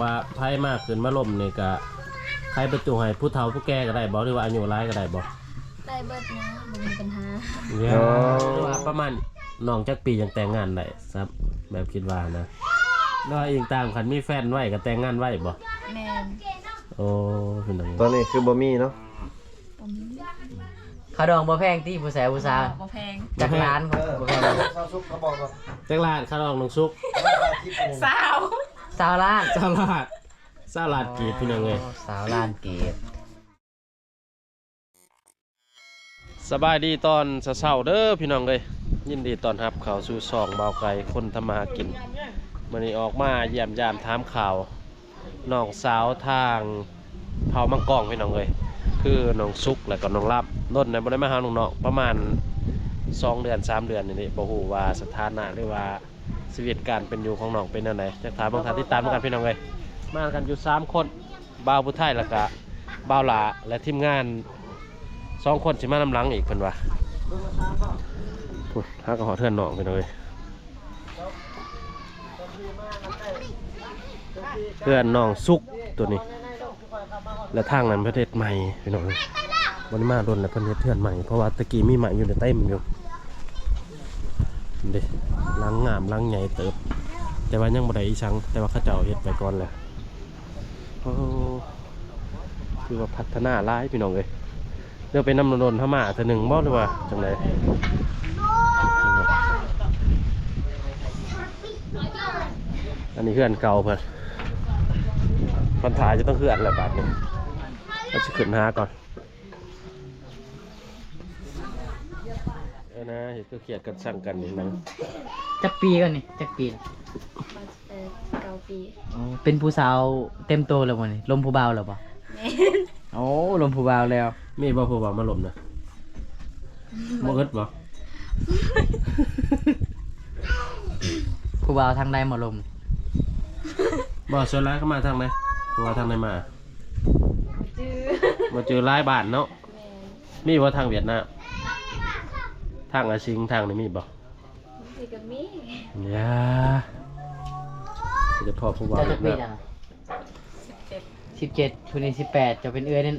ວ່າໃຜມາຂຶ້ນມາລົມນີ້ກະໃຜໄປຕູ້ໃຫ້ຜູ້ເຖົ້າຜູ້ແກ່ກໍໄດ້ບໍ່ ຫຼືວ່າອາຍຸຫຼາຍກໍໄດ້ບໍ່? ໄດ້ເບິດນະ ບໍ່ມີບັນຫາ. ໂອ້ ຫຼືວ່າປະມານນ້ອງຈັກປີຈັ່ງແຕ່ງງານໄດ້ ແບບຄິດວ່ານະ ຫຼືວ່າອີງຕາມຄັນມີແຟນໄວກໍແຕ່ງງານໄວບໍ່? ແມ່ນ. ໂອ້ ເປັນຫຍັງ ຕອນນີ້ຄືບໍ່ມີເນາະ? ບໍ່ມີ. ຄ່າດອງບໍ່ແພງຕິ ຜູ້ຊາຍຜູ້ສາວ? ບໍ່ແພງ. ຈັກລ້ານ? ເອີ ບໍ່ແພງ. ຊາວສຸກກໍບອກວ່າ ຈັກລ້ານຄ່າດອງນ້ອງສຸກ? ຊາວ ຊາວລ້ານ. ຊາວລ້ານ ຊາວລ້ານກີບ ພີ່ນ້ອງເອີຍ. ໂອ້ ຊາວລ້ານກີບ. ສະບາຍດີຕອນເຊົ້າໆເດີພີ່ນ້ອງເອີຍ ຍິນດີຕ້ອນຮັບເຂົ້າສູ່ຊ່ອງບ່າວໄກ່ຄົນທຳມາຫາກິນ. ມື້ນີ້ອອກມາຢ້ຽມຢາມຖາມຂ່າວນ້ອງສາວທາງເຜົ່າມັງກອງ ພີ່ນ້ອງເອີຍ ຄືນ້ອງສຸກ ແລ້ວກໍນ້ອງລຳ. ດົນແລ້ວບໍ່ໄດ້ມາຫານ້ອງໆ ປະມານສອງເດືອນສາມເດືອນນີ້ ບໍ່ຮູ້ວ່າສະຖານະ ຫຼືວ່າຊີວິດການເປັນຢູ່ຂອງນ້ອງເປັນແນວໃດ. ຈັກຖາມເບິ່ງ ຖ້າຕິດຕາມນຳກັນ ພີ່ນ້ອງເອີຍ. ມາກັນຢູ່ສາມຄົນ ບ່າວຜູ້ໄທ ແລ້ວກະບ່າວຫຼ້າ ແລະ ທີມງານສອງຄົນຊິມານຳຫຼັງອີກ ເພິ່ນວ່າ. ພຸ້ນ ຫາກໍຮອດເຮືອນນ້ອງ ພີ່ນ້ອງເອີຍ ເຮືອນນ້ອງສຸກໂຕນີ້. ແລະ ທາງນັ້ນເພິ່ນເຮັດໃໝ່ ພີ່ນ້ອງເອີຍ. ບໍ່ໄດ້ມາດົນແລ້ວ ເພິ່ນເຮັດເຮືອນໃໝ່ ເພາະວ່າແຕ່ກີ້ມີໄມ້ຢູ່ເດ ເຕັມຢູ່ເດ. ຫຼັງງາມ ຫຼັງໃຫຍ່ເຕີບ ແຕ່ວ່າຍັງບໍ່ໄດ້ອີ່ສັງ ແຕ່ວ່າເຂົາເຈົ້າເຮັດໄປກ່ອນແລ້ວ. ໂອ້ ຖືວ່າພັດທະນາຫຼາຍ ພີ່ນ້ອງເອີຍ. ເດີໄປນຳດົນໆ ເຮົາມາເທື່ອໜຶ່ງບໍ່ ຫຼືວ່າຈັ່ງໃດ? ອັນນີ້ເຮືອນເກົ່າເພິ່ນ ພັນທາຈະຕ້ອງເຮືອນແລ້ວບາດນີ້. ເຮົາຊິຂຶ້ນຫາກ່ອນ. ເອີນະ ເຮັດຄືຂຽດກັນຊັງກັນນີ້ນະ. ຈັກປີກ່ອນນີ້? ຈັກປີລະ? ປະມານແປດເກົ້າປີ. ອໍ ເປັນຜູ້ສາວເຕັມໂຕແລ້ວບໍ່ນີ້? ລົມຜູ້ບ່າວແລ້ວບໍ່? ແມ່ນ. ໂອ້ ລົມຜູ້ບ່າວແລ້ວ. ມີບໍ່ຜູ້ບ່າວມາລົມນະ? ບໍ່ອຶດບໍ່? ຜູ້ບ່າວທາງໃດມາລົມ? ບໍ່ ສ່ວນຫຼາຍເຂົາມາທາງໃດ? ຜູ້ບ່າວທາງໃດມາ? ບໍ່ຈື່ ບໍ່ຈື່ ຫຼາຍບ້ານເນາະ. ແມ່ນ. ມີບໍ່ທາງຫວຽດນາມ? ທາງອາຊິງທາງນີ້ມີບໍ່? ບາງທີກໍມີ. ຢ່າ ຊິໄດ້ພໍ້ຜູ້ບ່າວຫວຽດນາມ. ເຈົ້າຈັກປີແລ້ວນະ? ສິບເຈັດ. ສິບເຈັດ ຜູ້ນີ້ສິບແປດ ເຈົ້າເປັນເອື້ອຍນັ້ນ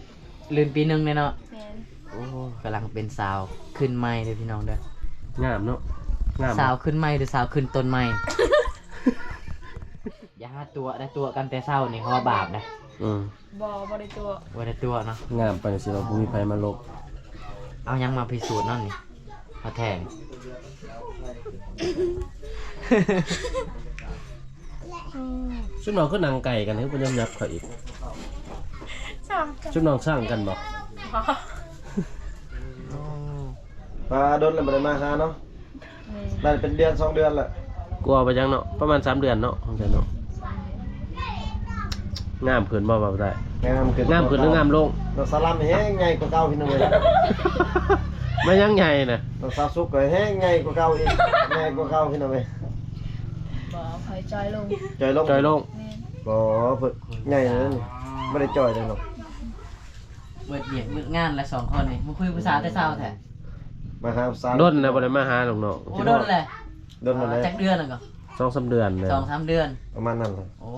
ລື່ນປີໜຶ່ງແນ່ເນາະ. ແມ່ນ. ໂອ້ ກຳລັງເປັນສາວຂຶ້ນໃໝ່ເດີພີ່ນ້ອງເດີ. ງາມເນາະ ງາມ. ສາວຂຶ້ນໃໝ່ ຫຼື ສາວຂຶ້ນຕົ້ນໃໝ່? ຢ່າຫາຕົວະໄດ້ ຕົວະກັນແຕ່ເຊົ້ານີ້ເຂົາວ່າບາບນະ. ອືມ ບໍ່ ບໍ່ໄດ້ຕົວະ ບໍ່ໄດ້ຕົວະເນາະ. ງາມປານນີ້ຊິວ່າບໍ່ມີໃຜມາລົບ. ເອົາຫຍັງມາພິສູດເນາະນີ້ ມາແທງ. ຊຸມນ້ອງຄືນັ່ງໃກ້ກັນ ຄືບໍ່ຍອມຫຍັບເຂົ້າອີກ. ຊຸມນ້ອງຊັງກັນບໍ່? ບໍ່. ປາດົນແລ້ວບໍ່ໄດ້ມາຫາເນາະ. ແມ່ນ. ໄດ້ເປັນເດືອນສອງເດືອນແລ້ວ. ກວ່າໄປຍັງເນາະ ປະມານສາມເດືອນເນາະ ຂອງເຈົ້າເນາະ. ງາມຂຶ້ນບໍ່ ວ່າໄດ້? ງາມຂຶ້ນ. ງາມຂຶ້ນ ຫຼື ງາມລົງ? ນ້ອງສາວລຳແຮງໃຫຍ່ກວ່າເກົ່າ ພີ່ນ້ອງເອີຍ. ມາຍັງໃຫຍ່ນະ? ນ້ອງສາວສຸກກໍແຮງໃຫຍ່ກວ່າເກົ່າອີກ ໃຫຍ່ກວ່າເກົ່າ ພີ່ນ້ອງເອີຍ. ບໍ່ ຂ້ອຍຈ່ອຍລົງ. ຈ່ອຍລົງ? ຈ່ອຍລົງ. ແມ່ນ. ບໍ່ ເພິ່ນໃຫຍ່ເລີຍນີ້ ບໍ່ໄດ້ຈ່ອຍເລີຍເນາະ. ເບິດວຽກເບິດງານແລ້ວສອງຄົນນີ້ ມາຄຸຍຜູ້ສາວແຕ່ເຊົ້າແທ້. ມາຫາຜູ້ສາວ. ດົນແລ້ວບໍ່ໄດ້ມາຫານ້ອງໆ. ໂອ້ ດົນແລ້ວ. ດົນແລ້ວ. ຈັກເດືອນແລ້ວກໍ? ສອງສາມເດືອນແລ້ວ. ສອງສາມເດືອນ ປະມານນັ້ນແຫຼະ. ໂອ້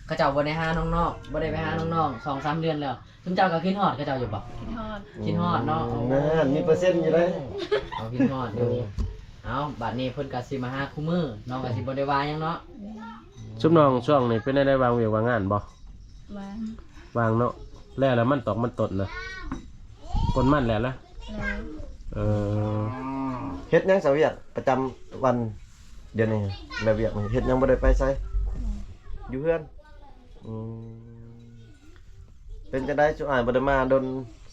ເຂົາເຈົ້າບໍ່ໄດ້ຫານ້ອງໆ ບໍ່ໄດ້ໄປຫານ້ອງໆ ສອງສາມເດືອນແລ້ວ. ຊຸມເຈົ້າກໍຄິດຮອດເຂົາເຈົ້າຢູ່ບໍ່? ຄິດຮອດ. ຄິດຮອດເນາະ. ນັ້ນ ມີເປີເຊັນຢູ່ເດ້. ເອົາ ຄິດຮອດຢູ່. ເອີ ເອົາ ບາດນີ້ເພິ່ນກໍຊິມາຫາຄູ່ມື້ ນ້ອງກໍຊິບໍ່ໄດ້ວ່າຫຍັງເນາະ. ຊຸມນ້ອງຊ່ວງນີ້ເປັນແນວໃດ ວ່າງວຽກວ່າງງານບໍ່? ວ່າງ. ວ່າງເນາະ. ແລ້ວລະມັນຕອກມັນຕົ້ນນະ ກົນມັນແລ້ວລະ. ແລ້ວ. ເອີ ເຮັດຫຍັງຊະ ວຽກປະຈຳວັນດຽວນີ້? ແລ້ວວຽກນີ້ເຮັດຫຍັງ ບໍ່ໄດ້ໄປໃສ? ອືມ ຢູ່ເຮືອນ. ອືມ ເປັນຈັ່ງໃດ ຊຸມອ້າຍບໍ່ໄດ້ມາດົນ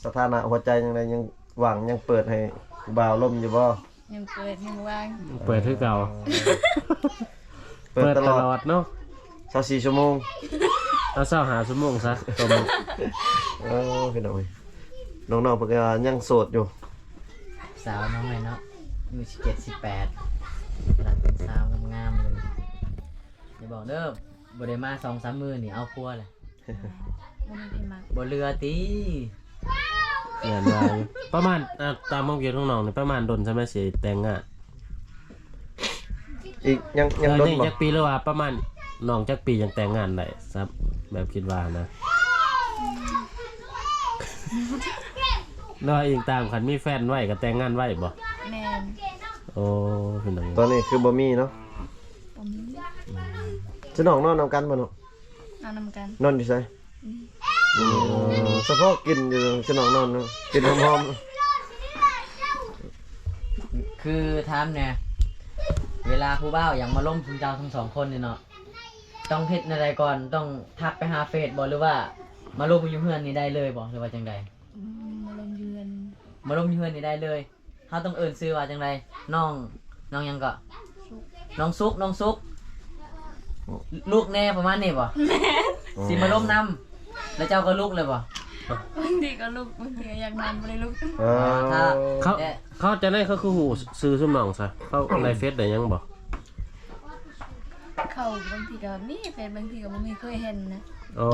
ສະຖານະຫົວໃຈຈັ່ງໃດ ຍັງຫວ່າງ ຍັງເປີດໃຫ້ຜູ້ບ່າວລົມຢູ່ບໍ່? ຍັງເປີດ ຍັງວ່າງ. ເປີດຄືເກົ່າ. ເປີດຕະຫຼອດ. ເປີດຕະຫຼອດເນາະ ຊາວສີ່ຊົ່ວໂມງ. ເອົາ ຊາວຫ້າຊົ່ວໂມງຊະຕໍ່ມື້. ເອີ ພີ່ນ້ອງເອີຍ ນ້ອງໆເພິ່ນກໍຍັງໂສດຢູ່. ສາວນ້ອຍເນາະ ອາຍຸສິບເຈັດ ສິບແປດ ກຳລັງເປັນສາວງາມໆຢູ່. ຢ່າບອກເດີ ບໍ່ໄດ້ມາສອງສາມມື້ນີ້ເອົາຜົວແລ້ວ. ບໍ່ມີໃຜມັກ. ບໍ່ເຫຼືອຕິ? ແມ່ນວ່າຢູ່. ປະມານ ອ່າ ຕາມຄວາມຄິດຂອງນ້ອງນີ້ ປະມານດົນສ່ຳໃດຊິແຕ່ງງານ? ອີກ ຍັງ ຍັງ ເອີ ດົນບໍ່? ຍັງຈັກປີ ຫຼືວ່າປະມານ ນ້ອງຈັກປີຈັ່ງແຕ່ງງານໄດ້ ແບບຄິດວ່ານະ? ແລ້ວອີງຕາມ ຄັນມີແຟນໄວກໍແຕ່ງງານໄວບໍ່? ແມ່ນ. ໂອ້ ພີ່ນ້ອງ ຕອນນີ້ຄືບໍ່ມີເນາະ? ບໍ່ມີ. ຈະນ້ອງນອນນຳກັນບໍ່ເນາະ? ນອນນຳກັນ. ນອນຢູ່ໃສ? ອືມ ສະເພາະກິ່ນຢູ່ ຈະນ້ອງນອນເນາະ ກິ່ນຫອມໆ. ຄືຖາມແດ່ ເວລາຜູ້ບ່າວຢາກມາລົມຊຸມເຈົ້າທັງສອງຄົນນີ້ເນາະ ຕ້ອງເຮັດແນວໃດກ່ອນ? ຕ້ອງທັກໄປຫາເຟສບໍ່ ຫຼືວ່າມາລົມຢູ່ເຮືອນນີ້ໄດ້ເລີຍບໍ່ ຫຼືວ່າຈັ່ງໃດ? ອືມ ມາລົມຢູ່ເຮືອນ ມາລົມຢູ່ເຮືອນນີ້ໄດ້ເລີຍ. ເຮົາຕ້ອງເອີ້ນຊື່ວ່າຈັ່ງໃດ? ນ້ອງ ນ້ອງຫຍັງເກາະ? ນ້ອງສຸກ ນ້ອງສຸກ ລຸກແດ່ ປະມານນີ້ບໍ່? ແມ່ນ. ຊິມາລົມນຳ ແລ້ວເຈົ້າກໍລຸກເລີຍບໍ່? ບາງທີກໍລຸກ ບາງທີກໍຢາກນອນບໍ່ໄດ້ລຸກ. ເອີ ຖ້າ ເຂົາ ເຂົາຈັ່ງໃດ ເຂົາຄືຮູ້ຊື່ຊຸມນ້ອງຊະ? ເຂົາໄດ້ເຟສໄດ້ຫຍັງບໍ່? ເຂົາບາງທີກໍມີເຟສ ບາງທີກໍບໍ່ມີ ເຄີຍເຫັນນະ. ອໍ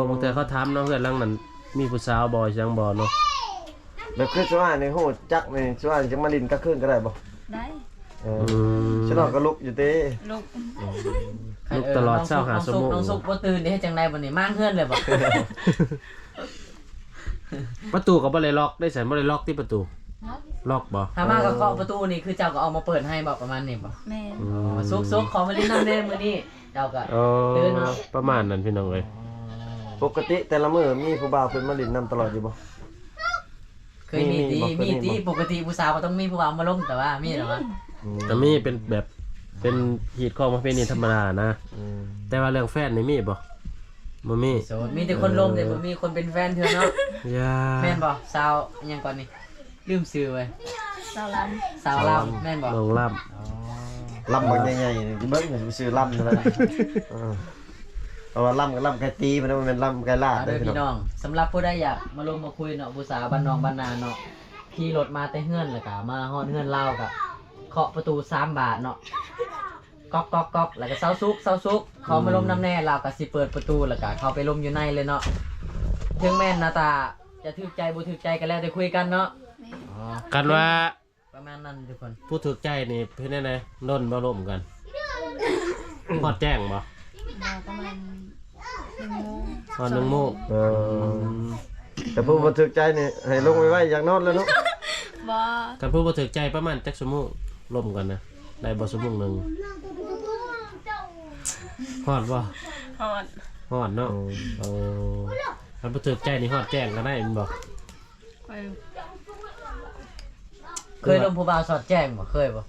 ບາງເທື່ອເຂົາຖາມເນາະ ເຮືອນຫຼັງນັ້ນມີຜູ້ສາວບໍ່ ຫຍັງບໍ່ເນາະ? ແບບຄືສ່ວນຫຼາຍນີ້ຮູ້ຈັກນີ້ ສ່ວນຫຼາຍຈະມາຫຼິ້ນກາງຄືນກໍໄດ້ບໍ່? ໄດ້. ເອີ ອືມ ສະດອກກໍລຸກຢູ່ຕິ? ລຸກ. ອືມ ລຸກຕະຫຼອດຊາວຫ້າຊົ່ວໂມງ. ນ້ອງສຸກ ນ້ອງສຸກບໍ່ຕື່ນເດ້ ເຮັດຈັ່ງໃດບັດນີ້? ມາເຮືອນເລີຍບໍ່? ປະຕູກໍບໍ່ໄດ້ລັອກໄດ້ຊັ້ນ ບໍ່ໄດ້ລັອກຕິປະຕູ? ລັອກ. ລັອກບໍ່? ຖ້າມາກໍເຄາະປະຕູນີ້ ຄືເຈົ້າກໍອອກມາເປີດໃຫ້ບໍ່ ປະມານນີ້ບໍ່? ແມ່ນ. ອືມ ສຸກໆ ຂໍມາຫຼິ້ນນຳແດ່ມື້ນີ້ ເຈົ້າກໍ ເອີ ຕື່ນເນາະ ປະມານນັ້ນພີ່ນ້ອງເອີຍ. ອໍ ປົກກະຕິແຕ່ລະມື້ມີຜູ້ບ່າວເພິ່ນມາຫຼິ້ນນຳຕະຫຼອດຢູ່ບໍ່? ເຄີຍມີຕິ ມີ ມີຕິ ມີບໍ່? ປົກກະຕິຜູ້ສາວກໍຕ້ອງມີຜູ້ບ່າວມາລົມ ແຕ່ວ່າມີແລ້ວຫວາ? ອືມ ກໍມີເປັນແບບ ເປັນຮີດຄອງປະເພນີທຳມະດານະ. ອືມ ແຕ່ວ່າເລື່ອງແຟນນີ້ມີບໍ່? ບໍ່ມີ. ໂສດ ມີແຕ່ຄົນລົມ ເອີ ແຕ່ບໍ່ມີຄົນເປັນແຟນເທື່ອເນາະ. ຢ່າ ແມ່ນບໍ່? ສາວຫຍັງກ່ອນນີ້? ລືມຊື່ເວີຍ. ສາວລຳ. ສາວລຳ ສາວລຳ ແມ່ນບໍ່? ນ້ອງລຳ. ອໍ ລຳບັກໃຫຍ່ໆ ນີ້ ເບິ່ງຊື່ລຳເທົ່າໃດ. ເອີ ເພາະວ່າລຳກໍລຳໄກ່ຕີ ບໍ່ແມ່ນລຳໄກ່ລາດເດີພີ່ນ້ອງ. ເອົາເດີພີ່ນ້ອງ ສຳລັບຜູ້ໃດຢາກມາລົມມາຄຸຍເນາະ ຜູ້ສາວບ້ານນອກບ້ານນາເນາະ ຂີ່ລົດມາແຕ່ເຮືອນ ແລ້ວກໍມາຮອດເຮືອນລາວ ກໍເຄາະປະຕູສາມບາດເນາະ ກອກໆໆ ແລ້ວກໍ ຊາວສຸກ ຊາວສຸກ ຂໍມາລົມນຳແດ່. ອືມ ລາວກໍຊິເປີດປະຕູ ແລ້ວກໍເຂົ້າໄປລົມຢູ່ໃນເລີຍເນາະ. ເຖິງແມ່ນໜ້າຕາຈະຖືກໃຈບໍ່ຖືກໃຈກໍແລ້ວແຕ່ຄຸຍກັນເນາະ. ແມ່ນ. ອໍ ຄັນວ່າ ປະມານນັ້ນທຸກຄົນ ຜູ້ຖືກໃຈນີ້ເປັນແນວໃດ? ດົນບໍ່ລົມກັນ? ຮອດແຈ້ງບໍ່? ບໍ່ ປະມານໜຶ່ງໂມງ ຮອດໜຶ່ງໂມງ. ສອງໂມງ. ເອີ ແຕ່ຜູ້ບໍ່ຖືກໃຈນີ້ໃຫ້ລົງໄວໆ ຢາກນອນແລ້ວເນາະ. ບໍ່ ຄັນຜູ້ບໍ່ຖືກໃຈປະມານຈັກຊົ່ວໂມງລົມກັນນະ? ໄດ້ບໍ່ຊົ່ວໂມງໜຶ່ງ? ຮອດບໍ່? ຮອດ. ຮອດເນາະ. ໂອ້ ເອີ ຄັນບໍ່ຖືກໃຈນີ້ຮອດແຈ້ງກໍໄດ້ແມ່ນບໍ່? ເຄີຍລົມຜູ້ບ່າວສອດແຈ້ງບໍ່? ເຄີຍບໍ່?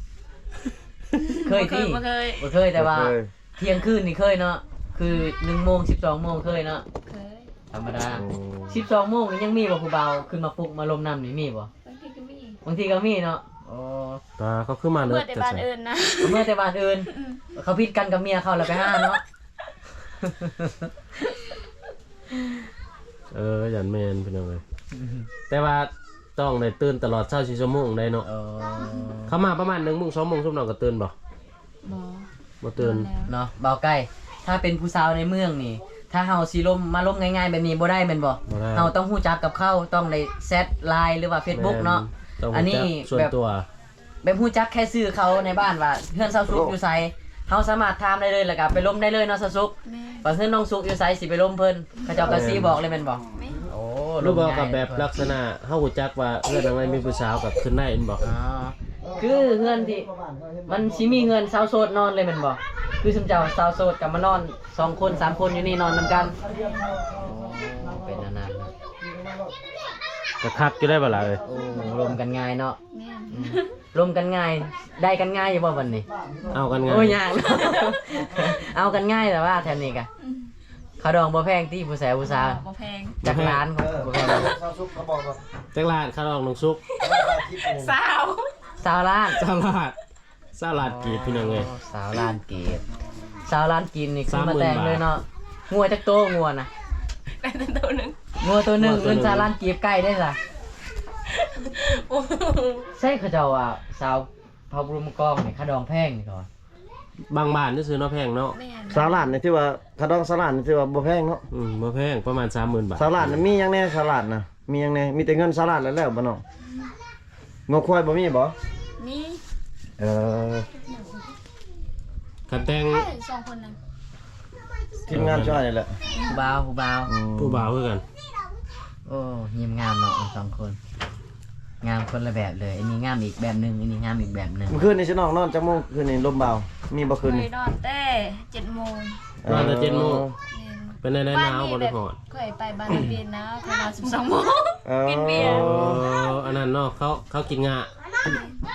ເຄີຍຕິ? ບໍ່ເຄີຍ ບໍ່ເຄີຍ ແຕ່ວ່າ ບໍ່ເຄີຍ. ທ່ຽງຄືນນີ້ເຄີຍເນາະ ຄືໜຶ່ງໂມງ ສິບສອງໂມງເຄີຍເນາະ? ເຄີຍ. ທຳມະດາ. ໂອ້ ສິບສອງໂມງນີ້ຍັງມີບໍ່ ຜູ້ບ່າວຂຶ້ນມາປຸກມາລົມນຳນີ້ ມີບໍ່? ບາງທີກໍມີ ບາງທີກໍມີເນາະ. ໂອ້ ຕາ ເຂົາຄືມາເລີຍ ເມື່ອແຕ່ບ້ານອື່ນນະ ເມື່ອແຕ່ບ້ານອື່ນ. ອືມ ເຂົາຜິດກັນກັບເມຍເຂົາແລ້ວໄປຫາເນາະ. ເອີ ຢ້ານແມ່ນພີ່ນ້ອງເອີຍ. ອືມ ແຕ່ວ່າຕ້ອງໄດ້ຕື່ນຕະຫຼອດຊາວສີ່ຊົ່ວໂມງໄດ໋ເນາະ. ອໍ ເຂົາມາປະມານໜຶ່ງໂມງ ສອງໂມງ ຊຸມນ້ອງກໍຕື່ນບໍ່? ບໍ່ ບໍ່ຕື່ນ. ນອນແລ້ວເນາະ. ບ່າວໄກ່ ຖ້າເປັນຜູ້ສາວໃນເມືອງນີ້ ຖ້າເຮົາຊິລົມ ມາລົມງ່າຍໆແບບນີ້ບໍ່ໄດ້ແມ່ນບໍ່? ບໍ່ໄດ້. ເຮົາຕ້ອງຮູ້ຈັກກັບເຂົາ ຕ້ອງໄດ້ແຊັດ LINE ຫຼືວ່າ Facebook ເນາະ. ແມ່ນ ຕ້ອງຮູ້ຈັກສ່ວນຕົວ. ອັນນີ້ແບບ ແບບຮູ້ຈັກແຄ່ຊື່ເຂົາໃນບ້ານວ່າເຮືອນຊາວສຸກຢູ່ໃສ ເຮົາສາມາດຖາມໄດ້ເລີຍ ແລ້ວກໍໄປລົມໄດ້ເລີຍເນາະຊາວສຸກ. ແມ່ນ. ວ່າເຮືອນນ້ອງສຸກຢູ່ໃສ ຊິໄປລົມເພິ່ນ ເຂົາເຈົ້າກໍ ແມ່ນ ຊິບອກເລີຍແມ່ນບໍ່? ແມ່ນ. ໂອ້ ຫຼືບໍ່ກໍແບບລັກສະນະເຮົາຮູ້ຈັກວ່າເຮືອນຫຼັງໃດມີຜູ້ສາວກໍຂຶ້ນໄດ້ແມ່ນບໍ່? ອໍ ຄືເຮືອນທີ່ມັນຊິມີເຮືອນຊາວໂສດນອນເລີຍແມ່ນບໍ່? ຄືຊຸມເຈົ້າຊາວໂສດກໍມານອນສອງຄົນສາມຄົນຢູ່ນີ້ ນອນນຳກັນ. ອໍ ເປັນອັນນັ້ນເນາະ. ກໍຄັກຢູ່ໄດ໋ບັດລະເອີຍ. ໂອ້ ລົມກັນງ່າຍເນາະ. ແມ່ນ. ອືມ ລົມກັນງ່າຍ ໄດ້ກັນງ່າຍຢູ່ບໍ່ບັດນີ້? ເອົາກັນງ່າຍ. ໂອ້ຍ ຍາກເນາະ ເອົາກັນງ່າຍແຕ່ວ່າແຖວນີ້ກະ ອືມ ຄ່າດອງບໍ່ແພງຕິ ຜູ້ຊາຍຜູ້ສາວ? ບໍ່ແພງ. ຈັກລ້ານ? ເອີ ບໍ່ແພງ. ຊາວສຸກເຂົາບອກວ່າ ຈັກລ້ານຄ່າດອງນ້ອງສຸກ? ຊາວ ຊາວລ້ານ. ຊາວລ້ານ ຊາວລ້ານກີບ ພີ່ນ້ອງເອີຍ. ອໍ ຊາວລ້ານກີບ ຊາວລ້ານກີບນີ້ຄືມາແຕ່ງເລີຍເນາະ. ງົວຈັກໂຕ? ງົວນະ ໄດ້ແຕ່ໂຕໜຶ່ງ. ງົວໂຕໜຶ່ງ ງົວໂຕໜຶ່ງ ເງິນຊາວລ້ານກີບ ໄກ່ໄດ້ຊະ. ໂອ້ ໃຊ່ ເຂົາເຈົ້າວ່າຊາວເຜົ່າບຸລຸມະກອງນີ້ຄ່າດອງແພງນີ້ເຂົາວ່າ. ບາງບ້ານຊື່ໆເນາະ ແພງເນາະ. ແມ່ນ. ຊາວລ້ານນີ້ຖືວ່າ ຄ່າດອງຊາວລ້ານນີ້ຖືວ່າບໍ່ແພງເນາະ. ອືມ ບໍ່ແພງ ປະມານສາມໝື່ນບາດ. ຊາວລ້ານນີ້ມີຫຍັງແດ່ ຊາວລ້ານນະ? ມີຫຍັງແດ່? ມີແຕ່ເງິນຊາວລ້ານແລ້ວ ແລ້ວບໍ່ນ້ອງ? ງົວຄວາຍບໍ່ມີບໍ່? ມີ. ເອີ ຄັນແຕ່ງ ໃຫ້ສອງຄົນນະ. ທີມງານຊ່ວຍນີ້ແຫຼະ ຜູ້ບ່າວ ຜູ້ບ່າວ ອືມ ຜູ້ບ່າວຄືກັນ. ໂອ້ ຍິ້ມງາມເນາະທັງສອງຄົນ ງາມຄົນລະແບບເລີຍ. ອັນນີ້ງາມອີກແບບໜຶ່ງ ອັນນີ້ງາມອີກແບບໜຶ່ງ. ມື້ຄືນນີ້ຊິນອນນອນຈັກໂມງ? ຄືນນີ້ລົມບ່າວ ມີບໍ່ຄືນນີ້? ຂ້ອຍນອນແຕ່ເຈັດໂມງ. ນອນແຕ່ເຈັດໂມງ. ແມ່ນ. ເປັນແນວໃດ ຫນາວບໍ່ ຫຼືຮ້ອນ? ຂ້ອຍໄປບ້ານນາເປັນນະ ຂ້ອຍນອນສິບສອງໂມງ. ເອີ ກິນເບຍ. ເອີ ອັນນັ້ນເນາະ ເຂົາ ເຂົາກິນງາ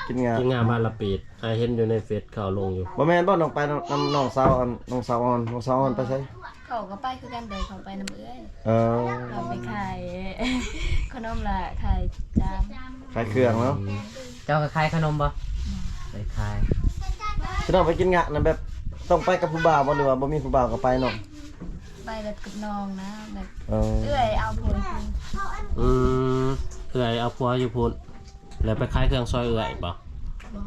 ກິນງາ ກິນງາບ້ານລະເປັນ. ອ້າຍເຫັນຢູ່ໃນເຟສເຂົາລົງຢູ່. ບໍ່ແມ່ນບໍ່ ນ້ອງໄປນຳ ນຳນ້ອງສາວ ອັນ ນ້ອງສາວອ່ອນ ນ້ອງສາວອ່ອນໄປໃສ? ເຂົາກໍໄປຄືກັນ ແຕ່ເຂົາໄປນຳເອື້ອຍ. ເອີ ເຂົາໄປຂາຍຂະໜົມ ລະຂາຍຈາມ ຂາຍເຄື່ອງເນາະ. ເຈົ້າກໍຂາຍຂະໜົມບໍ່? ໄປຂາຍ. ຊິນ້ອງໄປກິນງະນະ ແບບຕ້ອງໄປກັບຜູ້ບ່າວບໍ່ ຫຼືວ່າບໍ່ມີຜູ້ບ່າວກໍໄປນ້ອງ? ໄປແບບກັບນ້ອງນະ ແບບ ເອີ ເອື້ອຍເອົາຜົວຢູ່ພຸ້ນ. ອືມ ເອື້ອຍເອົາຜົວຢູ່ພຸ້ນ. ແລ້ວໄປຂາຍເຄື່ອງຊ່ອຍເອື້ອຍບໍ່? ບໍ່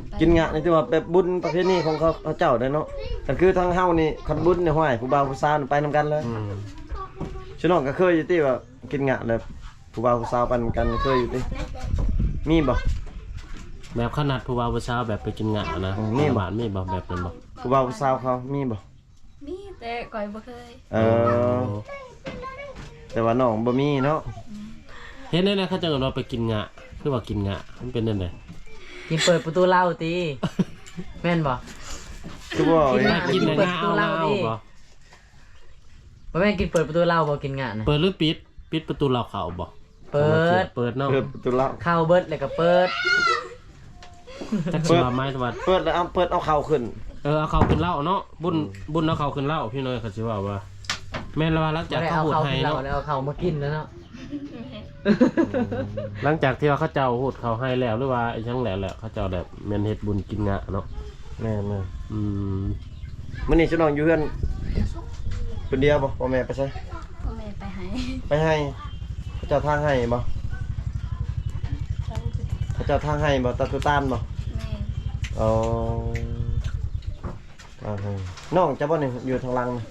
ໄປ ກິນງະນີ້ຖືວ່າແບບບຸນປະເພນີຂອງເຂົາ ເຂົາເຈົ້າເດ້ເນາະ. ຄັນຄືທາງເຮົານີ້ ຄັນບຸນນີ້ ຫ້ວຍ ຜູ້ບ່າວຜູ້ສາວໄປນຳກັນເລີຍ. ອືມ ຊິນ້ອງກໍເຄີຍຢູ່ຕິວ່າກິນງະແລ້ວຜູ້ບ່າວຜູ້ສາວໄປນຳກັນ ເຄີຍຢູ່ຕິ? ມີບໍ່? ແບບເຂົານັດຜູ້ບ່າວຜູ້ສາວແບບໄປກິນງະນະ ອືມ ມີບໍ່? ບ້ານມີບໍ່ ແບບນັ້ນບໍ່? ຜູ້ບ່າວຜູ້ສາວເຂົາມີບໍ່? ມີ ແຕ່ຂ້ອຍບໍ່ເຄີຍ. ເອີ ໂອ້ ແຕ່ວ່ານ້ອງບໍ່ມີເນາະ. ເຮັດແນວໃດເຂົາເຈົ້າເອີ້ນວ່າໄປກິນງະ? ຄືວ່າກິນງະ ມັນເປັນແນວໃດ? ກິນເປີດປະຕູເຫຼົ້າຕິ ແມ່ນບໍ່? ຄືວ່າກິນງະ ກິນແຕ່ງາ ເປີດປະຕູເຫຼົ້າຕິ ເອົາເຫຼົ້າບໍ່? ບໍ່ແມ່ນກິນເປີດປະຕູເຫຼົ້າບໍ່ ກິນງະນະ? ເປີດ ຫຼື ປິດ? ປິດປະຕູເຫຼົ້າເຂົ້າບໍ່? ເປີດ ເປີດເນາະ ເປີດປະຕູເຫຼົ້າ ເຂົ້າເບິດແລ້ວກໍເປີດ. ຈັກຊິວ່າໝາຍວ່າ ເປີດແລ້ວເອົາ ເປີດເອົາເຂົ້າຂຶ້ນ. ເອີ ເອົາເຂົ້າຂຶ້ນເຫຼົ້າເນາະ ບຸນ ອືມ ບຸນເອົາເຂົ້າຂຶ້ນເຫຼົ້າ ພີ່ນ້ອຍ ເຂົາຊິເວົ້າວ່າ. ແມ່ນລະວ່າ ຫຼັງຈາກເຂົາຫູດໄຮ່ເນາະ ແລ້ວເອົາເຂົ້າມາກິນແລ້ວເນາະ. ຫຼັງຈາກທີ່ວ່າເຂົາເຈົ້າຫູດເຂົ້າໄຮ່ແລ້ວ ຫຼືວ່າອີ່ຫຍັງແລ້ວ ແລ້ວເຂົາເຈົ້າແບບແມ່ນເຮັດບຸນກິນງະເນາະ. ແມ່ນໆ ອືມ ມື້ນີ້ຊຸນ້ອງຢູ່ເຮືອນຄົນດຽວບໍ່? ພໍ່ແມ່ໄປໃສ? ພໍ່ແມ່ໄປໄຮ່. ໄປໄຮ່ ເຂົາເຈົ້າຖາງໄຮ່ບໍ່? ເຂົາເຈົ້າຖາງໄຮ່ບໍ່? ຕັດຕົ້ນຕານບໍ່? ແມ່ນ. ອໍ ອ່າຮະ ນ້ອງເຈົ້າບໍ່ນີ້ ຢູ່ທາງຫຼັງນີ້?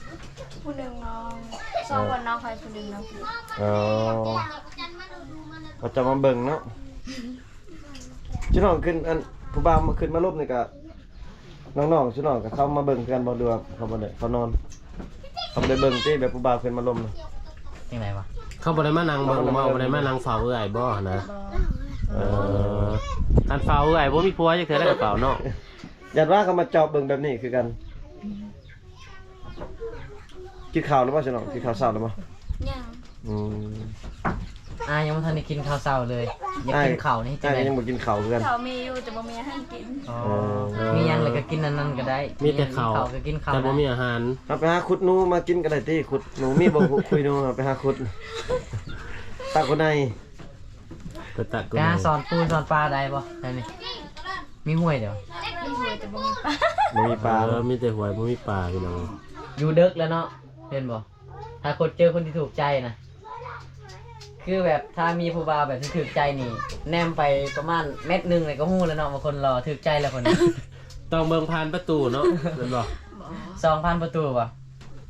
ຜູ້ໜຶ່ງນ້ອງ ສອງຄົນ ນ້ອງຂ້ອຍຜູ້ໜຶ່ງ ນ້ອງ. ອໍ ເຂົາເຈົ້າມາເບິ່ງເນາະ. ຊຸນ້ອງຂຶ້ນ ອັນ ຜູ້ບ່າວມາ ຂຶ້ນມາລົມນີ້ກະ ນ້ອງໆ ຊຸນ້ອງກະເຂົ້າມາເບິ່ງຄືກັນບໍ່ ຫຼືວ່າເຂົາບໍ່ໄດ້ ເຂົານອນ ເຂົາບໍ່ໄດ້ເບິ່ງຕິ ແບບຜູ້ບ່າວຂຶ້ນມາລົມນະ? ຈັ່ງໃດວະ? ເຂົາບໍ່ໄດ້ມານັ່ງເບິ່ງບໍ່? ບໍ່ໄດ້ມານັ່ງເຝົ້າເອື້ອຍບໍ່ຫັ້ນນະ? ບໍ່. ເອີ ຄັນເຝົ້າເອື້ອຍບໍ່ມີຜົວຈັກເທື່ອ ແລ້ວກໍເຝົ້າເນາະ. ຢ້ານວ່າເຂົາມາຈອບເບິ່ງແບບນີ້ຄືກັນ. ກິນເຂົ້າແລ້ວບໍ່ ສະໜອງ? ກິນເຂົ້າເຊົ້າແລ້ວບໍ່? ຍັງ. ອືມ ອ້າຍຍັງບໍ່ທັນໄດ້ກິນເຂົ້າເຊົ້າເລີຍ. ຢາກກິນເຂົ້ານີ້ເຮັດຈັ່ງໃດ? ອ້າຍກໍຍັງບໍ່ກິນເຂົ້າຄືກັນ. ເຂົ້າມີຢູ່ ແຕ່ບໍ່ມີອາຫານກິນ. ອໍ ເອີ ມີຫຍັງແລ້ວກໍກິນອັນນັ້ນກໍໄດ້. ມີແຕ່ເຂົ້າ ເຂົ້າກໍກິນເຂົ້າ ແຕ່ບໍ່ມີອາຫານ. ເຮົາໄປຫາຂຸດໜູມາກິນກໍໄດ້ຕິ. ຂຸດໜູ ມີບໍ່? ຂຸດ ຂຸດໜູ ເຮົາໄປຫາຂຸດ ຕາກະໄນ. ໄປຕາກະໄນ ໄປຫາສອນປູສອນປາໄດ້ບໍ່ແຖວນີ້? ມີຫ້ວຍເດ? ມີຫ້ວຍແຕ່ບໍ່ມີປາ. ບໍ່ມີປາ. ເອີ ມີແຕ່ຫ້ວຍ ບໍ່ມີປາ ພີ່ນ້ອງ. ຢູ່ເດິກແລ້ວເນາະ ເຫັນບໍ່? ຖ້າຄົນເຈີຄົນທີ່ຖືກໃຈນະ ຄືແບບຖ້າມີຜູ້ບ່າວແບບທີ່ຖືກໃຈນີ້ ແນມໄປປະມານແມັດໜຶ່ງນີ້ກໍຮູ້ແລ້ວເນາະ ວ່າຄົນຫຼໍ່ຖືກໃຈແລ້ວຄົນນີ້. ຕ້ອງເບິ່ງຜ່ານປະຕູເນາະ ແມ່ນບໍ່? ສ່ອງຜ່ານປະຕູບໍ່?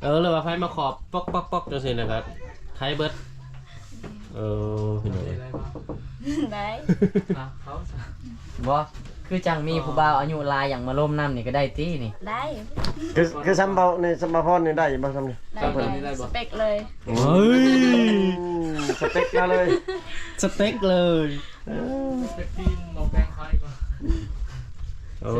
ເອີ ຫຼືວ່າໃຜມາເຄາະ ປ໊ອກໆໆ ຈັ່ງຊີ້ນະ ກໍໄຂເບິດ. ເອີ ພີ່ນ້ອງເອີຍ ໄດ້ ອ່ະ ເຂົາ ບໍ່ ຄືຈັ່ງມີຜູ້ບ່າວອາຍຸຫຼາຍຢາກມາລົມນຳນີ້ກໍໄດ້ຕິນີ້? ໄດ້. ຄື ຄືສຳເບົານີ້ ສຳເບົາພອນນີ້ໄດ້ບໍ່? ສ່ຳນີ້ ໄດ້ ໄດ້ບໍ່? ສະເປັກເລີຍ. ເຮີ້ຍ ສະເປັກມາເລີຍ ສະເຕັກເລີຍ. ເອີ ເປັກທີ່ນ້ອງແປງຂາຍກ່ອນ. ໂອ້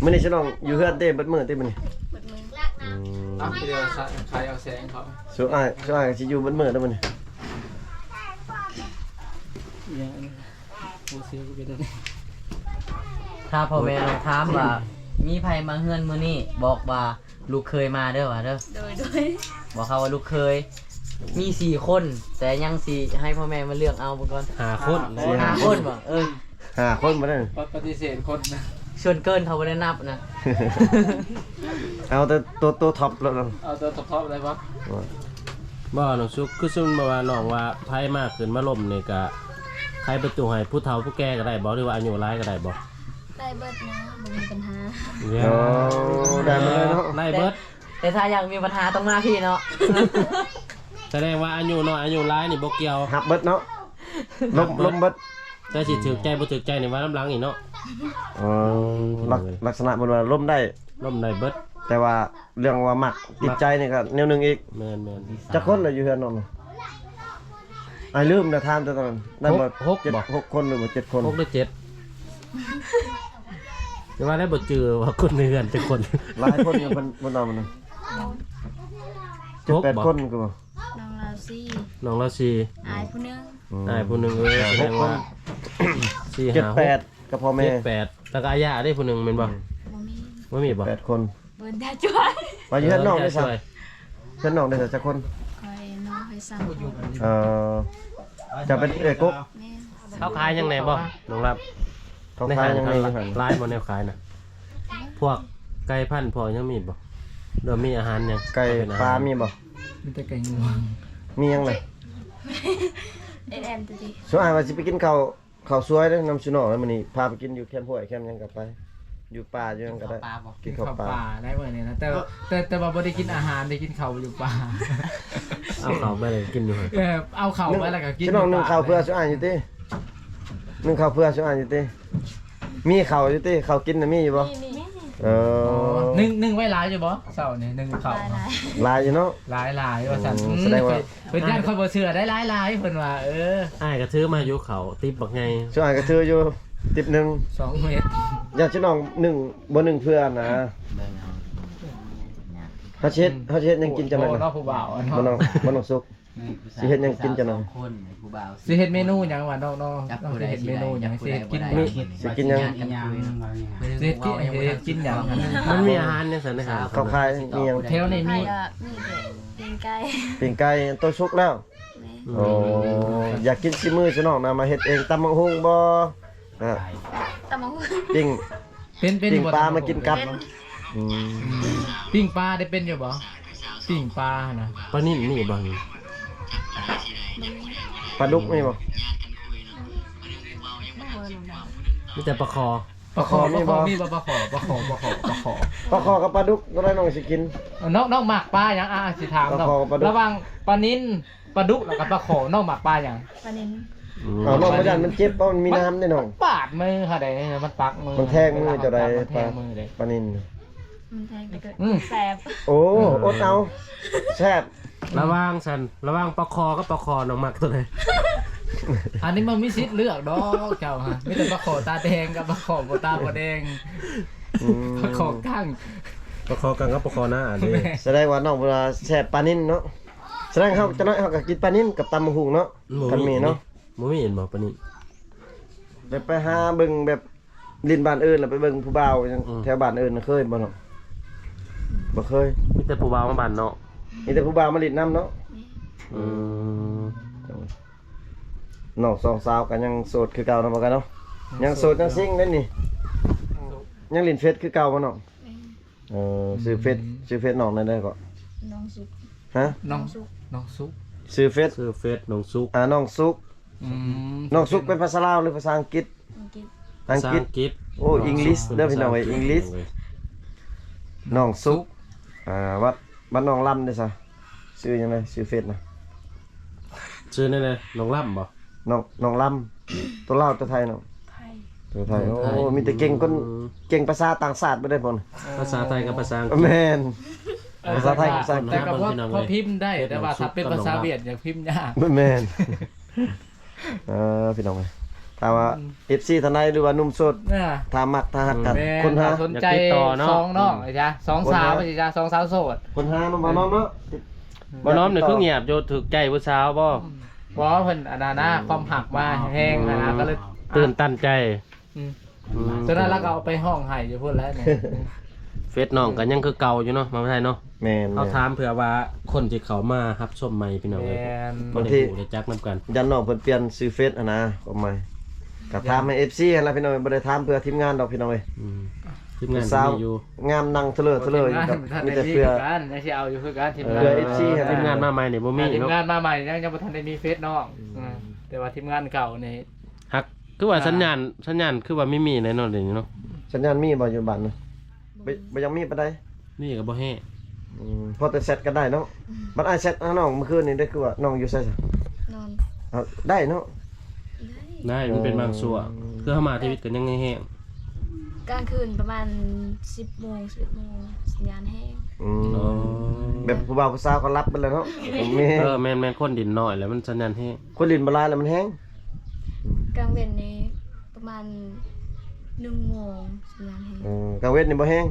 ມື້ນີ້ສະໜອງຢູ່ເຮືອນເດ້ ເບິດມື້ຕິມື້ນີ້? ເບິດມື້. ອືມ ຕາມທີ່ວ່າຂາຍເອົາແສງເຂົາ. ສ່ວນອ້າຍ ສ່ວນອ້າຍຊິຢູ່ເບິດມື້ເດ້ມື້ນີ້. ຖ້າພໍ່ແມ່ລອງຖາມວ່າ ມີໃຜມາເຮືອນມື້ນີ້ ບອກວ່າ ລູກເຂີຍມາເດີວ່າເດີ. ໂດຍ ໂດຍ. ບອກເຂົາວ່າລູກເຂີຍມີສີ່ຄົນ ແຕ່ຍັງຊິໃຫ້ພໍ່ແມ່ມາເລືອກເອົາເບິ່ງກ່ອນ. ຫ້າຄົນ. ຫ້າຄົນບໍ່? ເອີ ຫ້າຄົນບໍ່ໄດ້ ປະ ປະຕິເສດຄົນນະ. ສ່ວນເກີນເຂົາບໍ່ໄດ້ນັບນະ. ເອົາແຕ່ໂຕ ໂຕທັອບໂລດ. ເອົາໂຕທັອບໆ ໄດ້ບໍ່? ບໍ່ ນ້ອງສຸກ ຄືສົມມຸດວ່ານ້ອງວ່າໃຜມາຂຶ້ນມາລົມນີ້ກະ ໃຜປະຕູໃຫ້ ຜູ້ເຖົ້າຜູ້ແກ່ກໍໄດ້ບໍ່ ຫຼືວ່າອາຍຸຫຼາຍກໍໄດ້ບໍ່? ໄດ້ເບິດນະ ບໍ່ມີບັນຫາ. ໂອ້ ໄດ້ເບິດເລີຍເນາະ. ໄດ້ເບິດ ແຕ່ ແຕ່ຖ້າຢາກມີບັນຫາຕ້ອງມາພີ້ເນາະ. ສະແດງວ່າອາຍຸນ້ອຍອາຍຸຫຼາຍນີ້ບໍ່ກ່ຽວ ຮັບເບິດເນາະ. ລົມ ລົມເບິດ ແຕ່ຊິຖືກໃຈບໍ່ຖືກໃຈນີ້ວ່ານຳຫຼັງອີກເນາະ. ເອີ ລັກ ລັກສະນະເພິ່ນວ່າລົມໄດ້ ລົມໄດ້ເບິດ ແຕ່ວ່າເລື່ອງວ່າມັກ ມັກ ຕິດໃຈນີ້ກໍແນວໜຶ່ງອີກ. ແມ່ນໆ ຈັກຄົນລະຢູ່ເຮືອນນ້ອງ? ອ້າຍລືມແລ້ວ ຖາມແຕ່ຕອນນັ້ນ ນັ້ນບໍ່ ຫົກ ຫົກ ເຈັດ ບໍ່ ຫົກຄົນ ຫຼືບໍ່ເຈັດຄົນ? ຫົກ ຫຼື ເຈັດ ແຕ່ວ່າໄດ້ບໍ່ຈື່ວ່າຄົນໃນເຮືອນຈັກຄົນ. ຫຼາຍຄົນຢູ່ເພິ່ນ ເພິ່ນເອົາມັນນະ ເຈັດ ຫົກ ແປດ ບໍ່ ຄົນກໍບໍ່. ນ້ອງລາວສີ່ ນ້ອງລາວສີ່ ອ້າຍຜູ້ໜຶ່ງ ອືມ ອ້າຍຜູ້ໜຶ່ງ ເອີ ແສດງວ່າ ຫົກຄົນ ສີ່ ເຈັດ ຫ້າ ຫົກ ແປດ ກັບພໍ່ແມ່ ເຈັດ ແປດ ແລ້ວກໍອາຍາເດ້ຜູ້ໜຶ່ງແມ່ນບໍ່? ອືມ ບໍ່ມີ ບໍ່ມີບໍ່? ແປດຄົນ ເບິ່ງດາຈວຍ ວ່າຢູ່ເຮືອນນ້ອງໄດ້ຊະ ເອີ ເຮືອນນ້ອງໄດ້ຊະຈັກຄົນ? ຂ້ອຍ ນ້ອງຂ້ອຍສາມຄົນ ເອີ ເຈົ້າເປັນເອື້ອຍກົກ ແມ່ນ ເຂົາຂາຍຫຍັງແດ່ບໍ່ ນ້ອງລັບ? ເຂົາຂາຍຫຍັງແດ່ຢູ່ຫັ້ນ? ຫຼາຍບໍ່ແນວຂາຍນະ? ພວກໄກ່ພັນ ພວກຫຍັງມີບໍ່ ຫຼືມີອາຫານຫຍັງ? ໄກ່ ເອົາເປັນອາຫານ ປາມີບໍ່? ມີແຕ່ໄກ່ງວງ ມີຫຍັງລະ? ເອັນແອນ ຕິ ຊຸອ້າຍວ່າຊິໄປກິນເຂົ້າ ເຂົ້າສວຍເດ້ ນຳຊຸນ້ອງ ແລ້ວມື້ນີ້ພາໄປກິນຢູ່ແຄມຫ້ວຍແຄມຫຍັງກໍໄປ ຢູ່ປ່າຢູ່ຫຍັງກໍໄດ້ ກິນເຂົ້າປ່າ ກິນເຂົ້າປ່າໄດ້ມື້ນີ້ນະ ແຕ່ ເອີ ແຕ່ ແຕ່ວ່າບໍ່ໄດ້ກິນອາຫານ ໄດ້ກິນເຂົ້າຢູ່ປ່າ ເອົາເຂົ້າໄປແລ້ວກິນຢູ່ຫັ້ນ ເອີ ເອົາເຂົ້າໄປແລ້ວກໍກິນ ຊຸນ້ອງ ໜຶ້ງເຂົ້າເພື່ອຊຸອ້າຍຢູ່ຕິ ໜຶ້ງເຂົ້າເພື່ອຊຸອ້າຍຢູ່ຕິ ມີເຂົ້າຢູ່ຕິ ເຂົ້າກິນນະມີຢູ່ບໍ່? ມີ ມີ ເອີ ອໍ ໜຶ້ງ ໜຶ້ງໄວ້ຫຼາຍຢູ່ບໍ່? ເຊົ້ານີ້ໜຶ້ງເຂົ້າ ຫຼາຍ ຫຼາຍຢູ່ເນາະ ຫຼາຍໆ ວ່າຊັ້ນ ອືມ ອືມ ສະແດງວ່າ ເພິ່ນ ເພິ່ນຢ້ານຂ້ອຍບໍ່ເຊື່ອໄດ້ ຫຼາຍໆ ເພິ່ນວ່າ ເອີ ອ້າຍກໍຖືມາຢູ່ເຂົ້າ ຕິບບັກໃຫຍ່ ສ່ວນອ້າຍກໍຖືຢູ່ ຕິບໜຶ່ງ ສອງເມັດ ຢ້ານຊິນ້ອງໜຶ້ງ ບໍ່ໜຶ້ງເພື່ອນນະ ເຮົາຊິເຮັດ ເຮົາຊິເຮັດຫຍັງກິນຈັ່ງໃດ ໂອ້ ເນາະ ຜູ້ບ່າວ ບໍ່ນ້ອງ ບໍ່ນ້ອງສຸກ ຊິເຮັດຫຍັງກິນຈັ່ງໃດ ຊິເຮັດເມນູຫຍັງວະ ນ້ອງ ນ້ອງ ນ້ອງຊິເຮັດເມນູຫຍັງ ຊິເຮັດກິນ ຊິກິນຫຍັງ ຊິເຮັດກິນຫຍັງ ມັນມີອາຫານຫຍັງຊັ້ນນະ ເຂົາຂາຍມີຫຍັງ ແຖວນີ້ມີ ມີແຕ່ປີ້ງໄກ່ ປີ້ງໄກ່ ໂຕສຸກແລ້ວ ແມ່ນ ໂອ້ ຢາກກິນສີມືຊະນ້ອງນະ ມາເຮັດເອງ ຕຳບັກຫຸ່ງບໍ່? ອ່າ ຕຳບັກຫຸ່ງ ປີ້ງ ເປັນ ເປັນ ປີ້ງປາມາກິນກັບ ເປັນ ອືມ ປີ້ງປາໄດ້ເປັນຢູ່ບໍ່? ປີ້ງປາຫັ້ນນະ ປານິນມີບໍ່? ປາດຸກມີບໍ່? ມີແຕ່ປາຄໍ່ ປາຄໍ່ມີບໍ່? ປາຄໍ່ ປາຄໍ່ ປາຄໍ່ ປາຄໍ່ກັບປາດຸກ ໂຕໃດນ້ອງຊິກິນ? ນ້ອງ ນ້ອງມັກປາຫຍັງ? ອ່າ ຊິຖາມນ້ອງ ປາຄໍ່ກັບປາດຸກ ລະຫວ່າງປານິນ ປາດຸກ ແລ້ວກໍປາຄໍ່ ນ້ອງມັກປາຫຍັງ? ປານິນ ອືມ ເອົານ້ອງ ມັນ ບໍ່ຢ້ານມັນເຈັບບໍ່? ມັນມີນ້ຳເດ້ນ້ອງ ມັນບາດມືເຮົາເດ້ ມັນປັກມື ມັນແທງມືເຈົ້າໃດ ປານິນ ມັນແທງ ແຕ່ກໍ ອືມ ແຊບ ໂອ້ ເອີ ອົດເອົາ ແຊບ ລະຫວ່າງຊັ້ນ ລະຫວ່າງປາຄໍ່ກັບປາຄໍ່ ນ້ອງມັກໂຕໃດ? ອັນນີ້ມັນມີສິດເລືອກດອກເຈົ້າຮະ ມີແຕ່ປາຄໍ່ຕາແດງກັບປາຄໍ່ບໍ່ຕາບໍ່ແດງ ອືມ ປາຄໍ່ກັງ ປາຄໍ່ກັງກັບປາຄໍ່ໜ້າ ອັນນີ້ ແມ່ນ ສະແດງວ່ານ້ອງເພິ່ນວ່າແຊບປານິນເນາະ ສະແດງເຮົາ ອືມ ຈັກໜ້ອຍເຮົາກໍກິນປານິນກັບຕຳບັກຫຸ່ງເນາະ ບໍ່ມີ ຄັນມີເນາະ ບໍ່ມີ ເຫັນບໍ່ປານິນ ໄປ ໄປຫາເບິ່ງແບບ ຫຼິ້ນບ້ານອື່ນ ແລ້ວໄປເບິ່ງຜູ້ບ່າວຫຍັງ ອືມ ແຖວບ້ານອື່ນ ເຄີຍບໍ່ເນາະ? ບໍ່ເຄີຍ ມີແຕ່ຜູ້ບ່າວມາບ້ານເນາະ ມີແຕ່ຜູ້ບ່າວມາຫຼິ້ນນຳເນາະ ອືມ ນ້ອງສອງສາວກໍຍັງໂສດຄືເກົ່າເນາະ ບໍ່ກັນເນາະ ຍັງໂສດ ຍັງຊິງເດ້ນີ້ ຍັງຫຼິ້ນເຟສຄືເກົ່າບໍ່ນ້ອງ? ເອີ ຊື່ເຟສ ອືມ ຊື່ເຟສນ້ອງແນວໃດເກາະ? ນ້ອງສຸກ ຮະ? ນ້ອງ ນ້ອງສຸກ ນ້ອງສຸກ ຊື່ເຟສ ຊື່ເຟສນ້ອງສຸກ ອ່າ ນ້ອງສຸກ ອືມ ນ້ອງສຸກເປັນພາສາລາວ ຫຼື ພາສາອັງກິດ? ອັງກິດ ອັງກິດ ພາສາອັງກິດ ໂອ້ English ເດີພີ່ນ້ອງເອີຍ English ນ້ອງສຸກ ອ່າ ບັດ ບັດນ້ອງລຳເດ້ຊະ ຊື່ຫຍັງນະ ຊື່ເຟສນະ? ຊື່ແນວໃດ ນ້ອງລຳບໍ່? ນ້ອງ ນ້ອງລຳ ຕົວລາວຕົວໄທນ້ອງ? ໄທ ຕົວໄທ ຕົວໄທ ໂອ້ ມີແຕ່ເກັ່ງຄົນ ອືມ ເກັ່ງພາສາຕ່າງຊາດເບິດເດ້ພຸ້ນ ພາສາໄທກັບພາສາອັງກິດ ແມ່ນ ເອີ ພາສາໄທກັບພາສາອັງກິດ ແຕ່ກໍພໍ ພໍພິມໄດ້ ແຕ່ວ່າຖ້າເປັນພາສາຫວຽດ ຢາກພິມຍາກ ແມ່ນ ເອີ ພີ່ນ້ອງເອີຍ ຖ້າວ່າ ອືມ ເອັຟຊີທ່ານໃດ ຫຼືວ່າໜຸ່ມໂສດ ອ່າ ຖ້າມັກ ຖ້າຮັກກັນ ແມ່ນ ຄົ້ນຫາ ຖ້າສົນໃຈ ຢາກຕິດຕໍ່ເນາະ ສອງນ້ອງ ອືມ ຈ້າ ສອງສາວ ຈ້າ ສອງສາວໂສດ ຄົ້ນຫານຳ ເອີ ບ່າວນ້ອມເນາະ ອືມ ບ່າວນ້ອມນີ້ຄືງຽບຢູ່ ຖືກໃຈຜູ້ສາວບໍ່? ອືມ ບໍ່ ເພິ່ນອັນນັ້ນນະ ຄວາມຮັກມາແຮງຫັ້ນນະ ກໍເລີຍຕື່ນຕັນໃຈ ອືມ ອືມ ສະນັ້ນລະກໍເອົາໄປຮ້ອງໄຫ້ຢູ່ພຸ້ນແຫຼະນີ້ ເຟສນ້ອງກໍຍັງຄືເກົ່າຢູ່ເນາະ ມາໄທເນາະ ແມ່ນ ເຮົາຖາມເພື່ອວ່າຄົນທີ່ເຂົ້າມາຮັບຊົມໃໝ່ພີ່ນ້ອງເອີຍ ແມ່ນ ບໍ່ໄດ້ຮູ້ໄດ້ຈັກນຳກັນ ຢ້ານນ້ອງເພິ່ນປ່ຽນຊື່ເຟສຫັ້ນນະ ຄວາມໝາຍ ກໍຖາມໃຫ້ເອັຟຊີຫັ້ນລະພີ່ນ້ອງ ບໍ່ໄດ້ຖາມເພື່ອທີມງານດອກພີ່ນ້ອງເອີຍ ອືມ ທີມງານກໍມີຢູ່ ງາມນັ່ງເທີເລີເທີເລີຢູ່ ມີແຕ່ເພື່ອ ຍັງຊິເອົາຢູ່ຄືກັນ ທີມງານ ເອີ ເພື່ອເອັຟຊີຫັ້ນ ທີມງານມາໃໝ່ນີ້ບໍ່ມີເນາະ ທີມງານມາໃໝ່ຍັງ ຍັງບໍ່ທັນໄດ້ມີເຟສນ້ອງ ອືມ ເອີ ແຕ່ວ່າທີມງານເກົ່ານີ້ ຫາກຄືວ່າ ອ່າ ສັນຍານ ສັນຍານຄືວ່າມີ ມີແນ່ນອນເດນີ້ເນາະ ສັນຍານມີບໍ່ຢູ່ບ້ານນະ? ບໍ່ ບໍ່ ບໍ່ຢາກມີປານໃດ ມີກໍບໍ່ແຮງ ອືມ ພໍແຕ່ແຊັດກັນໄດ້ເນາະ ອືມ ບັດອ້າຍແຊັດຫານ້ອງມື້ຄືນນີ້ໄດ້ ຄືວ່ານ້ອງຢູ່ໃສຊະ? ນອນ ເອົາ ໄດ້ເນາະ ໄດ້ ໄດ້ ມັນເປັນບາງຊ່ວງ ອືມ ຄືເຮົາມາທຳອິດກໍຍັງແຮງ ກາງຄືນປະມານສິບໂມງ ສິບເອັດໂມງ ສັນຍານແຮງ. ອືມ ອໍ ແບບຜູ້ບ່າວຜູ້ສາວກໍຫຼັບເບິດແລ້ວເນາະ. ແມ່ນ ເອີ ແມ່ນໆ ຄົນຫຼິ້ນນ້ອຍແລ້ວມັນສັນຍານແຮງ ຄົນຫຼິ້ນບໍ່ຫຼາຍແລ້ວມັນແຮງ. ກາງເວັນນີ້ປະມານໜຶ່ງໂມງສັນຍານແຮງ. ເອີ ກາງເວັນນີ້ບໍ່ແຮງ.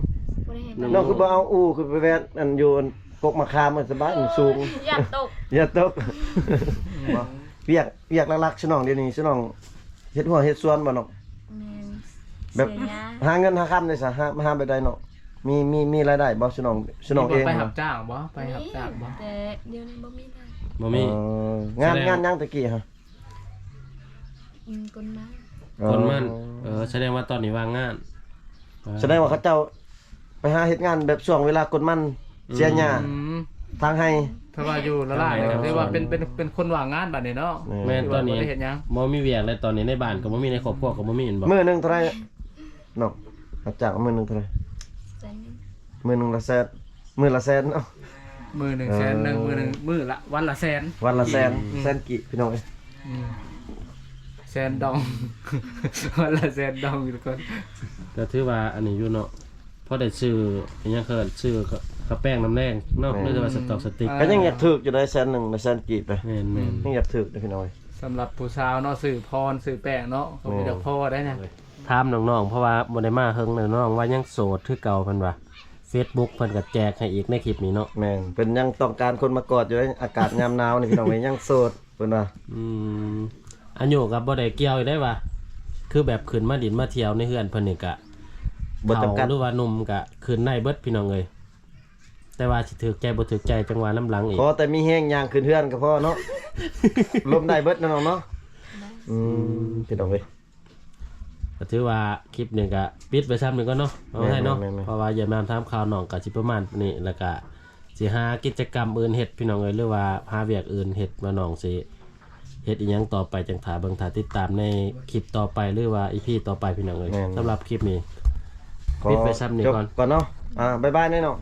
ບໍ່ໄດ້ແຮງ ນ້ອງຄືບໍ່ເອົາອູ່ ຄືໄປແວ່ນອັນຢູ່ອັນກົກມະຂາມ ມັນສະບາຍ ມັນສູງ ຢ້ານຕົກ ຢ້ານຕົກ. ບໍ່ ວຽກ ວຽກຫຼັກໆ ສະໜອງດຽວນີ້ ສະໜອງເຮັດຮົ້ວເຮັດສວນບໍ່ນ້ອງ? ແມ່ນ ແບບ ຫາເງິນຫາຄຳໄດ້ຊະ ຫາ ຫາແບບໃດນ້ອງ? ມີ ມີ ມີລາຍໄດ້ບໍ່ ສະໜອງ ສະໜອງເອງ? ໄປຮັບຈ້າງບໍ່? ໄປຮັບຈ້າງບໍ່? ແຕ່ດຽວນີ້ບໍ່ມີແລ້ວ. ບໍ່ມີ. ເອີ ງານ ສະແດງ ງານຫຍັງແຕ່ກີ້ຫະ? ອືມ ກົນມັນ. ອໍ ກົນມັນ. ເອີ ສະແດງວ່າຕອນນີ້ວ່າງງານ. ສະແດງວ່າເຂົາເຈົ້າໄປຫາເຮັດງານແບບຊ່ວງເວລາກົນມັນ ອືມ ເສຍຫຍ້າ ອືມ ທາງໄຮ່. ຖ້າວ່າຢູ່ລະລາຍ ທາງໄຮ່ ກໍຖືວ່າເປັນ ເປັນ ເປັນຄົນວ່າງງານບາດນີ້ເນາະ. ແມ່ນ ຄືວ່າ ຕອນນີ້ ບໍ່ໄດ້ເຮັດຫຍັງ ບໍ່ມີວຽກແລ້ວ ຕອນນີ້ໃນບ້ານກໍບໍ່ມີ ໃນຄອບຄົວກໍບໍ່ມີ ແມ່ນບໍ່? ມື້ໜຶ່ງເທົ່າໃດນ້ອງ? ຮັບຈ້າງມື້ໜຶ່ງເທົ່າໃດ? ແສນໜຶ່ງ. ມື້ໜຶ່ງລະແສນ ມື້ລະແສນເນາະ. ມື້ໜຶ່ງແສນໜຶ່ງ ເອີ ມື້ໜຶ່ງ ມື້ລະ ວັນລະແສນ ວັນລະແສນ. ອືມ ແສນກີບ ພີ່ນ້ອງເອີຍ. ອືມ ແສນດອງ ວັນລະແສນດອງທຸກຄົນ. ກໍຖືວ່າອັນນີ້ຢູ່ເນາະ ພໍໄດ້ຊື້ອີຫຍັງ ເອີ້ນ ຊື້ກະ ກະແປ້ງນ້ຳແດງເນາະ ແມ່ນ ຫຼືວ່າສະຕອກສະຕິກ ອ່າ ກໍຍັງຢາກຖືກຢູ່ໄດ໋ ແສນໜຶ່ງນະ ແສນກີບນະ. ແມ່ນໆ ຍັງຢາກຖືກເດ້ພີ່ນ້ອງເອີຍ. ສຳລັບຜູ້ສາວເນາະ ຊື້ພອນຊື້ແປ້ງເນາະ ກໍບໍ່ຢາກພໍໄດ້ນະ. ແມ່ນ ຖາມນ້ອງໆ ເພາະວ່າບໍ່ໄດ້ມາເຫິງແລ້ວ ນ້ອງວ່າຍັງໂສດຄືເກົ່າ ເພິ່ນວ່າ ເຟສບຸກເພິ່ນກໍແຈກໃຫ້ອີກໃນຄລິບນີ້ເນາະ. ແມ່ນ ເພິ່ນຍັງຕ້ອງການຄົນມາກອດຢູ່ໃນອາກາດຍາມໜາວນີ້ ພີ່ນ້ອງເອີຍ ຍັງໂສດ ເພິ່ນວ່າ. ອືມ ອາຍຸກໍບໍ່ໄດ້ກ່ຽວອີກໄດ໋ວ່າ ຄືແບບຂຶ້ນມາຫຼິ້ນມາທ່ຽວໃນເຮືອນເພິ່ນນີ້ກະ ບໍ່ຈຳກັດ ເຖົ້າ ຫຼືວ່າໜຸ່ມກະຂຶ້ນໄດ້ເບິດ ພີ່ນ້ອງເອີຍ. ແຕ່ວ່າຊິຖືກໃຈບໍ່ຖືກໃຈ ຈັ່ງວ່ານຳຫຼັງອີກ. ຂໍແຕ່ມີແຮງຍ່າງຂຶ້ນເຮືອນກໍພໍເນາະ. ລົມໄດ້ເບິດເນາະນ້ອງເນາະ. ອືມ ອືມ ພີ່ນ້ອງເອີຍ ກໍຖືວ່າຄລິບນີ້ກໍປິດໄວ້ຊ່ຳນີ້ກ່ອນເນາະ ເອົາໃຫ້ເນາະ. ແມ່ນໆໆ ເພາະວ່າຢ້ຽມຢາມຖາມຂ່າວນ້ອງກໍຊິປະມານນີ້ ແລ້ວກໍຊິຫາກິດຈະກຳອື່ນເຮັດ ພີ່ນ້ອງເອີຍ ຫຼືວ່າຫາວຽກອື່ນເຮັດ ວ່ານ້ອງຊິເຮັດອີ່ຫຍັງຕໍ່ໄປ ຈັ່ງຖ້າເບິ່ງຖ້າຕິດຕາມໃນຄລິບຕໍ່ໄປ ຫຼືວ່າອີພີຕໍ່ໄປ ພີ່ນ້ອງເອີຍ. ແມ່ນ ສຳລັບຄລິບນີ້ ຂໍປິດໄວ້ຊ່ຳນີ້ກ່ອນ ຈົບກ່ອນເນາະ. ອ່າ ບາຍບາຍແນ່ນ້ອງ.